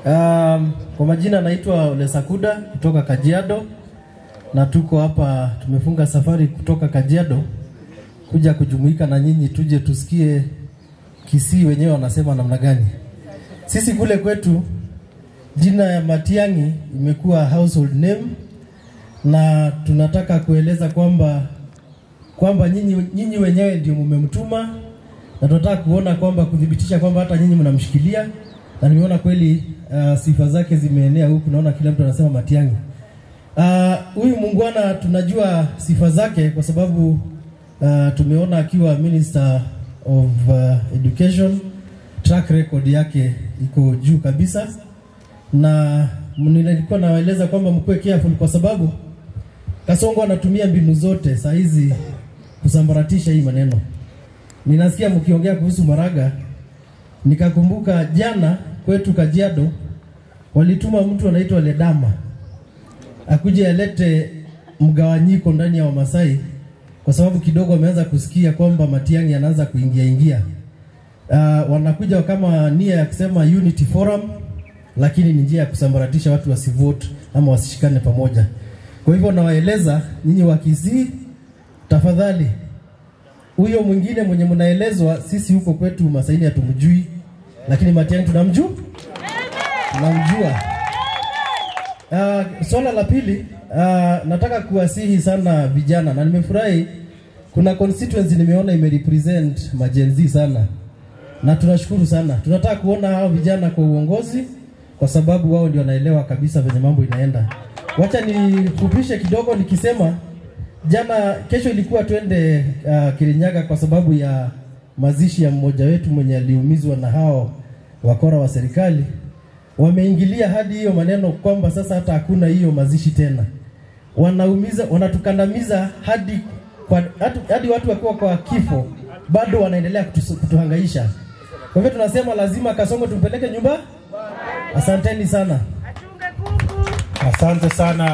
Kwa majina naitwa Ole Sakuda kutoka Kajiado, na tuko hapa, tumefunga safari kutoka Kajiado kuja kujumuika na nyinyi, tuje tusikie Kisii wenyewe wanasema namna gani. Sisi kule kwetu jina ya Matiang'i imekuwa household name, na tunataka kueleza kwamba nyinyi wenyewe ndio mmemtuma, na tunataka kuona kwamba kudhibitisha kwamba hata nyinyi mnamshikilia, na nimeona kweli sifa zake zimeenea huku, naona kila mtu anasema Matiang'i. Huyu muungwana tunajua sifa zake kwa sababu tumeona akiwa Minister of Education, track record yake iko juu kabisa, na nilikuwa nawaeleza kwamba mkuwe careful kwa sababu Kasongo anatumia mbinu zote saa hizi kusambaratisha hii maneno. Ninasikia mkiongea kuhusu Maraga, nikakumbuka jana kwetu Kajiado walituma mtu anaitwa Ledama akuje alete mgawanyiko ndani ya Wamasai, kwa sababu kidogo wameanza kusikia kwamba Matiang'i anaanza kuingia ingia. Wanakuja kama nia ya kusema Unity Forum, lakini ni njia ya kusambaratisha watu wasivote ama wasishikane pamoja. Kwa hivyo nawaeleza nyinyi wa Kisii, tafadhali, huyo mwingine mwenye mnaelezwa, sisi huko kwetu Masaini hatumjui, lakini Matiang'i tunamjua. Tunamjua. Swala la pili, nataka kuwasihi sana vijana, na nimefurahi kuna constituency nimeona imerepresent ma-Gen Z sana, na tunashukuru sana. Tunataka kuona hao vijana kwa uongozi, kwa sababu wao ndio wanaelewa kabisa venye mambo inaenda. Wacha nifupishe kidogo nikisema jana, kesho ilikuwa twende Kirinyaga kwa sababu ya mazishi ya mmoja wetu mwenye aliumizwa na hao wakora wa serikali. Wameingilia hadi hiyo maneno kwamba sasa hata hakuna hiyo mazishi tena. Wanaumiza, wanatukandamiza hadi watu wakiwa kwa kifo bado wanaendelea kutuhangaisha. Kwa hivyo tunasema lazima Kasongo tumpeleke nyumba. Asanteni sana. Asante sana.